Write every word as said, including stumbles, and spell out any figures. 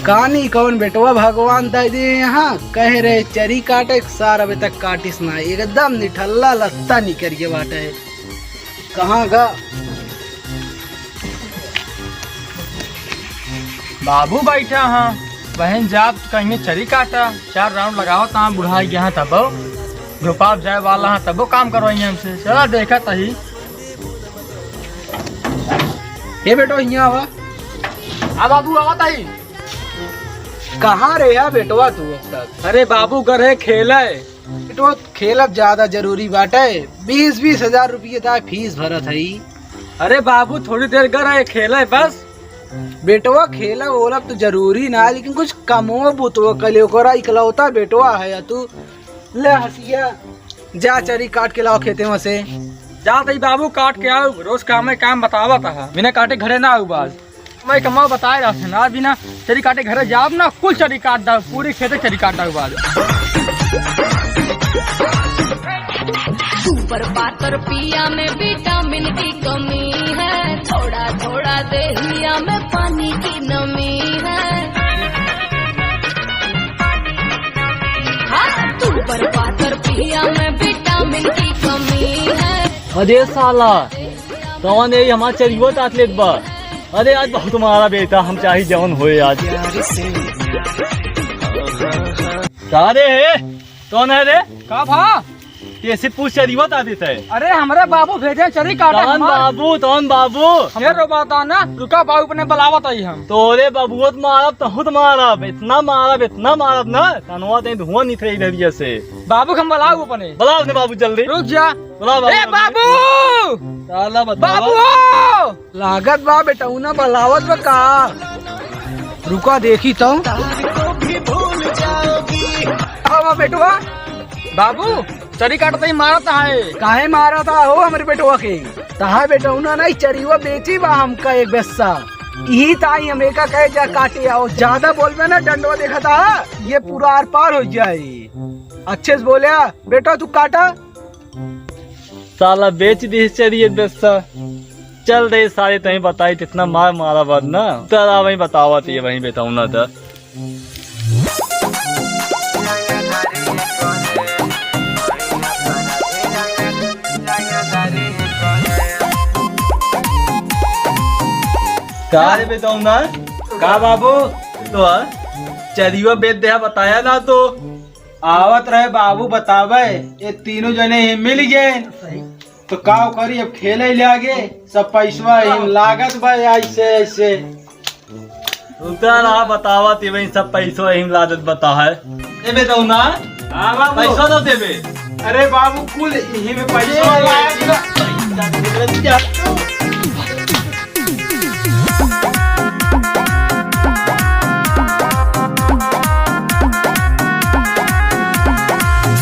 कानी कौन बेटवा भगवान दे दिए यहाँ, कहे रहे चरी काटे, सार अबे तक काटिस ना, एकदम निठल्ला लत्ता निकरिए बाटे। कहाँ गा? बाबू बैठा हाँ, बहन जाब कहीं चरी काटा, चार राउंड लगावत हाँ, बुढ़ाई गया हाँ तबो, धोपाप जाए वाला हाँ तबो काम करवाई हमसे। चला देखा तही। ए बेटो, हियाँ आवा। आ बाबू, आवत ही। कहाँ रह्या बेटवा तू अब तक? अरे बाबू, गए रहे खेले। बेटवा, खेलब ज्यादा जरूरी बाटे? बीस बीस हजार रुपये ता फीस भरत हई। अरे बाबू, थोड़ी देर गए रहे खेले बस। बेटवा, खेलब ओलब तो जरूरी ना, लेकिन कुछ कमो बुतवो कले, ओकरा इकलौता बेटवा है तू। ले हंसिया, जा चरी काट के लाओ खेते में से। जा तई बाबू, काट के आओ, रोज काम में काम बतावत है, बिना काटे घरे ना आऊ बाज। मैं कमाओ बताए रहा था ना, बिना चरी काटे घरे जाब ना, कुल चरी काट दाऊ, पूरी खेते चरी काट दाऊ बाज। सुपर पातर पिया में विटामिन की कमी है, थोड़ा थोड़ा देहिया में पानी की नमी है। हाँ, सुपर पातर पिया में विटामिन की कमी है। अरे साला, कौन है ये हमार चरियो काट लेत बा? अरे आज बहुत मारा बेटा, हम चाही जौन होए आज। सारे है, कौन है रे? का भा? ये से पूछ चरियो काट देता है। अरे हमरे बाबू भेजे चरी काटे कौन हमार। बाबू, कौन बाबू? ये रो बात ना, रुका बाबू अपने बुलावत आई हम। तोरे बाबुओ त मारब, तहू त मारब, इतना मारब, इतना मारब ना, तनवा ते धुआं निकले इधर से। बाबू के हम बुलाऊ अपने। बुलाओ अपने बाबू जल्दी। रुक जा। बुलाओ बाबू ए जल्दी। बाबू! साला बतावा। बाबू! लागत बा बेटौना बलावत बा का? रुका देखी तो। अब बेटवा। बाबू, चरी काटत ही मारत है। काहे मारत हो हमरे बेटवा के? तहा बेटौना नहीं चरिवा बेची बा हमका एक बेस्सा। यही ताई हम एका कहे जा काटे आओ। ज्यादा बोलबे ना डंडवा देखा था, ये पूरा आर पार हो जाए। अच्छे से बोल्या, बेटा तू काटा। साला बेच दी चरिए बेस्सा। चल रे सारे, तहीं बताई कितना मार मारा बाद ना। तेरा वहीं बतावा तो ये वहीं बेटौना था। का रे बेटौना? का बाबू? तो चरियो बेच दे बताया ना तो। आवत रहे बाबू बतावे, ये तीनों जने ही मिल गए। सही। तो का करी, अब खेले ले आगे, सब पैसवा ही लागत बा ऐसे ऐसे। उधर आ बतावा ती वही सब पैसवा ही लागत बता है। ए बेटौना, हाँ बाबू। पैसा तो देबे। अरे बाबू, कुल यही में पैसवा लागत बा।